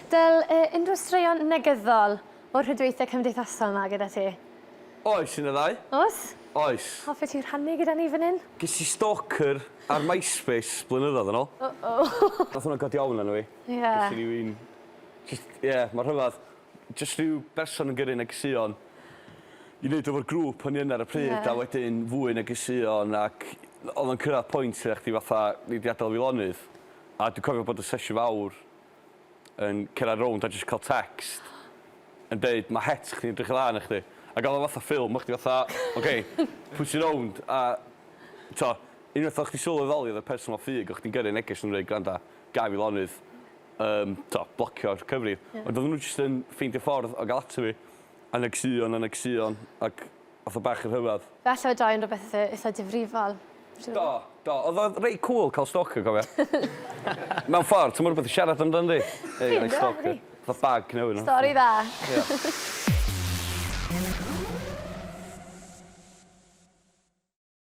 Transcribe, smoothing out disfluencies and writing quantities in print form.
Dyl, unrhyw straeon negyddol o'r rhwydweithiau cymdeithasol 'ma gyda ti? Oes, un neu ddau. Oes? Oes. Hoffet ti rhannu gyda ni fan hyn? Ges i stalker ar MySpace blynyddoedd yn ôl. Uh-oh. Nath hwnna godi ofn arno fi. Ie. Ges i rywun jyst ie, ma'n rhyfadd. Jyst rhyw berson yn gyrru negeseuon i neud efo'r grŵp o'n i yn ar y pryd... Ie. ...a wedyn fwy negeseuon ac odd o'n cyrradd point lle chdi fatha nei di adal fi lonydd a dwi'n cofio bod y sesiwn fawr yn cerddad rownd a jyst ca'l text yn deud ma' het chdi'n edrych yn dda arna chdi. Ag odd o fatha ffilm o' chdi fatha oce pwy sy rownd a t'o' unwaith o' chdi sylweddoli odd y person 'ma ffug o' chdi'n gyrru neges yn deud granda ga' fi lonydd yym t'o' blocio'r cyfrif. Ie. Ond odden nhw jyst yn ffeindio ffordd o ga'l ato fi a negeseuon a negeseuon ac Fatha bach yn rhyfedd. Fe alle fe droi yn rhywbeth eitha eitha difrifol. Do, do. Oedd o'n reit cŵl cael stalker cofia. Mewn ffordd, ti'n rhywbeth i siarad amdano yndi? Ei, Yndw, stalker. Fatha bag newydd. Stori dda. Ie.